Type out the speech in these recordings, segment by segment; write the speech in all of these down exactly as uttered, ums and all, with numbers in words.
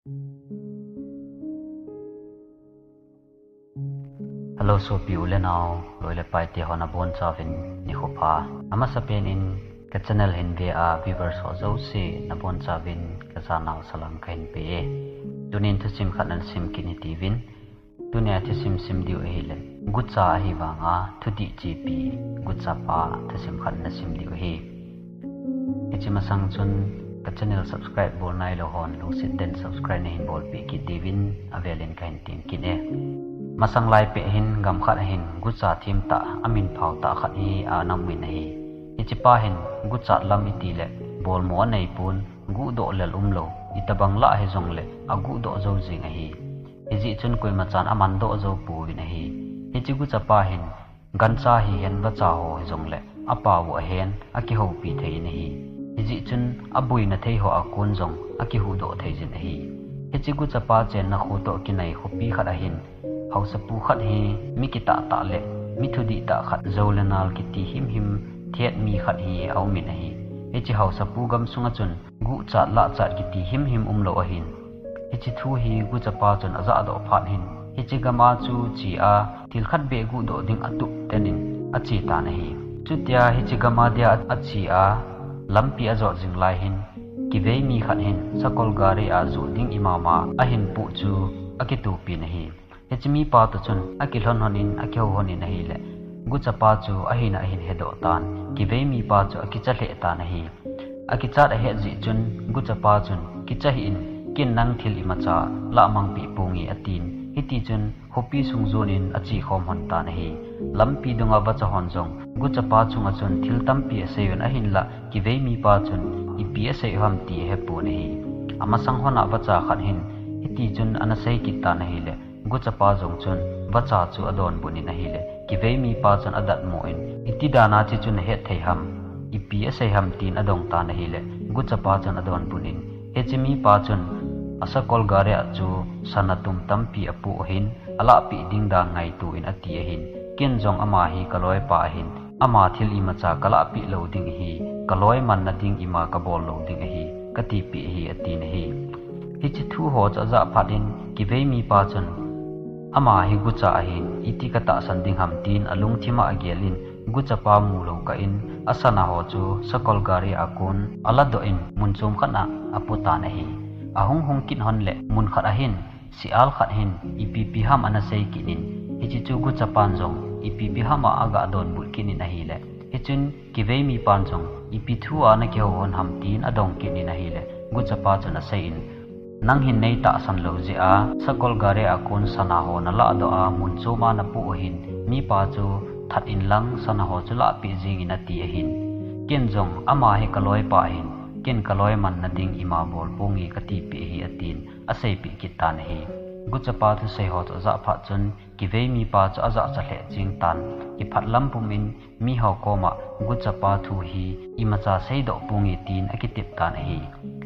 Hello sopi u le nao, loi le pai te ho nabonchauvin nikho pha. Amasa pen in ka channel hin ve a viewers ho jouse nabonchauvin ka janau salam kahin pe e. Tunin thusim khat nasim kit hitiuvin. Tunia thusim sim diu ahile, gucha ahivanga thudih chepi guchapa thusim khat nasim diu ahi. Hiche masang chun ka channel subscribe bol nailou hon lungset tah in subscribe nahin bolpeh kit diuvin avelin kahin tem kit e. Masang lai peh hin gam khat ahin gucha themtah amin phaotah khat hi ana um in ahi. Hichepa hin guchat lam itile bolmo aneipon, guhdoh lel umlou, itobang lah hijongle aguhdoh jou jeng ahi. Hijeh chun koimachan amandoh jou pouvin ahi. Hiche guchapa hin gancha hihen vacha ho hijongle apao ahen akihoupi thei in ahi. Hijeh chun aboina thei hoa kon jong akihuhdoh theijin ahi. Hiche guchapa chenna kho toh kinai khopi khat ahin haosapu khat hi mi kitahtah le mi thudihtah khat, jou le nal kiti himhim thet mi khat hi aum in ahi. Hiche haosapu gamsunga chun guchat lahchat kiti himhim umlou ahin. Hiche thu hi guchapa chun ajahdoh phat hin hiche gama chu che a thil khat beh guhdoh ding atup ten in ache tan ahi. Chutia hiche gama dia ache a lampi ajot jing lai hin kivei mi khat hin sakol gari a joh ding imama ahin poh chu akitopin ahi. Hiche mipa toh chun akilhon lhon in akihou lhon in ahile, guchapa chu ahina ahin hedoh tan, kivei mipa chu akicha lheh tan ahi. Akichat ahet jeh chun guchapa chun, kicha hih in, ken nang thil imacha lahmangpeh ponge atin, hitichun khopi sung jon in achekhom lhon tan ahi. Lampi dunga vacha hon jong guchapa chunga chun thil tampi aseiyun ahinlah kivei mipa chun ipi asei u ham ti ahepon ahi. Amasang lhona vacha khat hin hitichun ana sei kit tan ahile, guchapa jong chun vacha chu adonbut in ahile, kivei mipa chun adatmo in, iti dana hiche chu nahet thei ham, ipi asei ham tin adong tan ahile, guchapa chun adonbut in, hiche mipa chun asakol gari a chu sana tum tampi apoh ahin, alahpeh ding dan ngaito in ati ahin, ken jong ama hi kaloipa ahin, ama thil imacha kalahpeh lou ding ahi, kaloi manna ding ima kabol lou ding ahi, katipeh ahi atin ahi. Hiche thu ho chu ajah phat in kivei mipa chun, ama hi gucha ahin iti katahsan ding ham tin alungthim a agel in, guchapa mulou kah in asana ho chu sakol gari a kon aladoh in mun chom khat a apotan ahi. Ahung hung kit lhon le mun khat ahin sial khat hin ipi ipi ham ana sei kit in, hiche chu guchapan jong ipi ipi ham a aga donbut kit in ahile, hichun kivei mipan jong ipi thu a nakihou lhon ham tin adong kit in ahile, guchapa chun asei in, nang hin neitahsan lou jeh a sakol gari a kon sana ho nalahdoh a mun chom a napoh ahin, mipa chu that in lang sana ho chu lahpeh jeng in ati ahin, ken jong ama hi kaloipa ahin, ken kaloi manna ding ima bol ponge katipeh ahi atin aseipeh kit tan ahi. Guchapa thusei ho chu ajah phat chun kivei mipa chu ajahcha lheh jeng tan, kiphat lam pum in miho koma guchapa thu hi imacha seidoh ponge tin akitep tan ahi.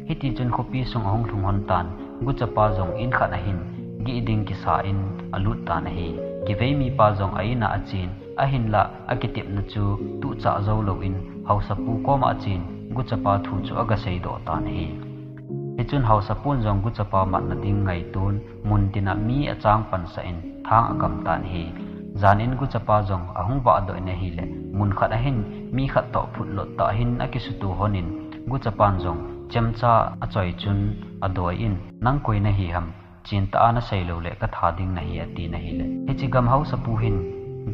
Hitichun khopi sung ahung lhung lhon tan, guchapa jong in khat ahin geh ding kisa in alut tan ahi. Kivei mipa jong a-in a achen, ahinlah akitepna chu tuhchah jou louvin haosapu koma achen, guchapa thu chu aga seidoh tan ahi. Hichun haosapun jong guchapa matna ding ngaiton, mun tin a mi achang pansah in thang akam tan ahi. Jan in guchapa jong ahung vahdoh in ahile, mun khat ahin mi khat toh phutlot tah hin akisuto lhon in, guchapan jong chemcha achoi chun adoi in, nang koi nahi ham, chentah a nasei loule katha ding nahi atin ahile, hiche gam haosapu hin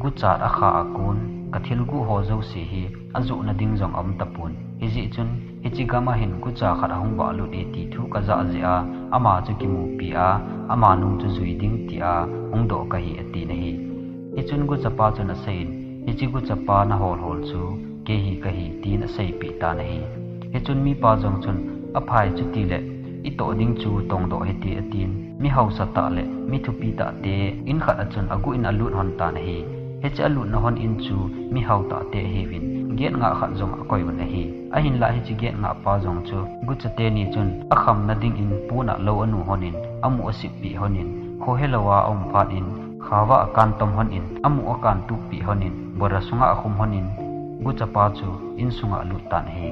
guchat akha a kon kathilguh ho jouse hi ajohna ding jong aum tapon. Hijeh chun hiche gam a hin gucha khat ahung vahlut e ti thu kajah jeh a ama chu kimupi a, ama nung chu jui ding tia hungdoh kahi atin ahi. Hichun guchapa chun asei in, hiche guchapa nahol hol chu kei hi kahi tin aseipeh tan ahi. Hichun mipa jong chun, aphai chutile itoh ding chu tongdoh hite atin, mi haosa tah le mi thupi tahte in khat a chun aguh in alut lhon tan ahi. Hiche alutna lhon in chu mi hao tahte ahiuvin, gate ngah khat jong akoi un ahi. Ahinlah hiche gate ngahpa jong chu gucha teni chun akhamna dingin pon a lou anu lhon in, amu asippeh lhon in, khohelou a aum phat in, khavah akantom lhon in, amu akantuppeh lhon in, bora sunga akhum lhon in, guchapa chu insunga alut tan ahi.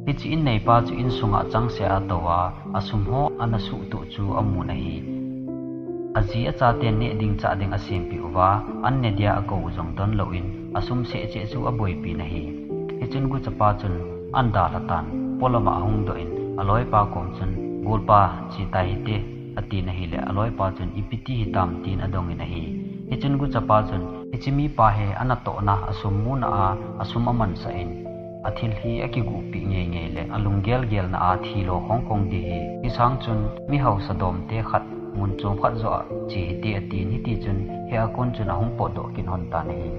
Hiche in neipa chu insunga changseh a atouva, asum ho ana suhtuh chu amun ahi. Aji achaten neh ding chah ding asempeh uva, an ne dia akou u jong donlouvin, asum seh cheh chu aboipin ahi. Hichun guchapa chun an dalha tan, polama ahung doh in, aloipa kom chun, Golpa, che tai hite, atin ahile, aloipa chun, Ipi ti hitam, tin adongin ahi. Hichun guchapa chun, Hiche mipa hi anatohna asum muna a, asum amansah in, athil hi akiguhpeh ngeingei le, alunggelgelna a thilo khongkhong ding ahi. Hisang chun, mi hausa domte khat, mun chom khat joh a che hite, atin, hitichun, hia kon chun ahung potdoh kit lhon tan ahi.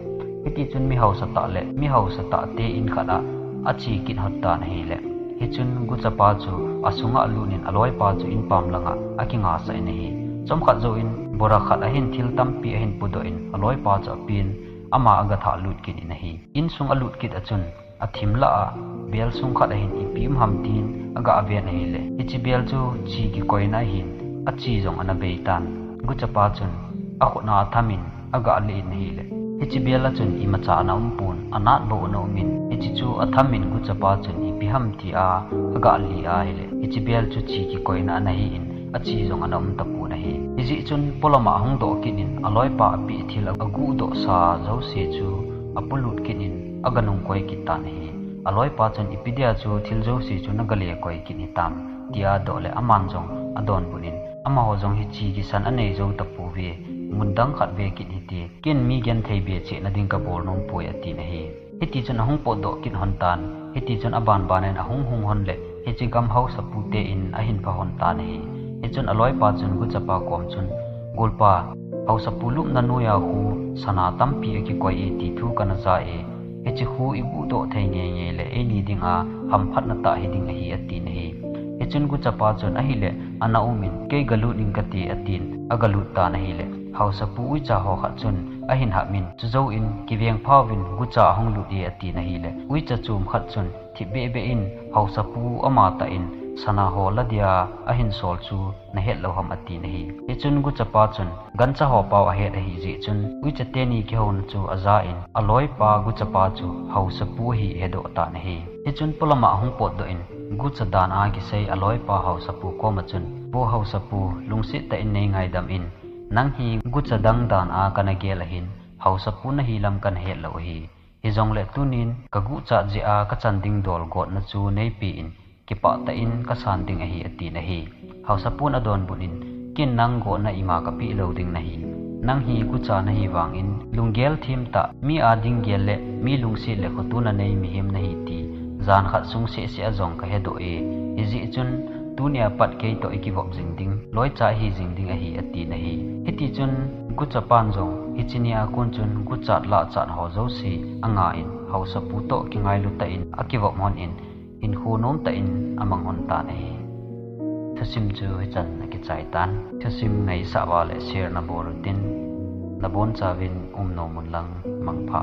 Hitichun mi hausa tah le mi hausa tahte in khat a ache kit lhon tan ahile, hichun guchapa chu asunga alut in aloipa chu inpam langa akingasah in ahi. Chomkhat jouvin, bora khat ahin thil tampi ahin pudoh in, aloipa chu apen, ama agathah lut kit in ahi. Insung alut kit a chun, athim lah a, bel sung khat ahin ipi um ham tin, agaven ahile, hiche bel chu che kikoina ahin, ache jong ana bei tan. Guchapa chun, akhutna athamin, agaleh in ahile, hiche bel a chun imacha ana umpon, anat bou ana umin, hiche chu athamin guchapa chun ipi ham tia, agaleh ahile, hiche bel chu che kikoina ana hin, ache jong ana um tapon ahi. Hijeh chun polama ahung doh kit in, aloipa apeh thil aguhdohsa jouse chu apolut kit in, aganung koi kit tan ahi. Aloipa chun ipi dia chu thil jouse chu nagale koi kit hitam, tia adoh le aman jong adonbut in, Amaho jong hiche kisan anei jou tapouve, mun dang khat ve kit hite, ken mi genthei be chehna ding kabol nompoi, atin ahi. Hitichun ahung potdoh kit lhon tan, hitichun abanban in ahung hung lhon le, hiche gam hausapute in ahin pha lhon tan ahi. Hichun aloipa chun guchapa kom chun, Golpa, hausapu lupna noiya khu sana tampi akikoi e ti thu kana ja e, hiche khu iguhdoh thei ngeingei le eini dinga hamphatna tah hiding ahi, atin ahi. Hichun guchapa chun ahile, ana umin, kei galut ing kate, atin, agalut tan ahile, hausapu uicha ho khat chun ahin hapmin, chujouvin, kivengphauvin, gucha ahung lut e, atin ahile, uicha chom khat chun thipbehbeh in, hausapu amatah in sana ho la dia ahin sol chu nahet lou ham, atin ahi. Hichun guchapa chun gancha ho pao ahet ahijeh chun, uicha teni kihouna chu aja in, aloipa guchapa chu hausapu ahi ahedoh tan ahi. Hichun polama ahung potdoh in, gucha dan a kisei aloipa hausapu koma chun, Pu hausapu, lungset tah in neingaidam in, nang hi gucha dang dan a kana gel ahin, hausapu nahi lam kana het lou ahi. Hijongle tunin kaguhchat jeh a kachan ding dol gotna chu neipe in, kipah tah in kasan ding ahi, atin ahi. Hausapun adonbut in, ken nang gotna ima kapeh lou ding nahi. Nang hi gucha nahi vangin, lunggel themtah, mi a ding gel le mi lungset le khotona nei mihem nahi ti, jan khat sung sehseh a jong kahedoh e. Hijeh chun, tunia pat keitoh ikivop jing ding, loicha ihi jing ding ahi, atin ahi. Hitichun, guchapan jong, hiche nia kon chun, guchat lahchat ho jouse anga in, hausapu toh kingailu tah in akivop lhon in, hinkho nomtah in amang lhon tan ahi. Thusim chu hichan akichai tan. Thusim ngaisah uva le share nabol utin, nabonchauvin umnom un lang, mangpha.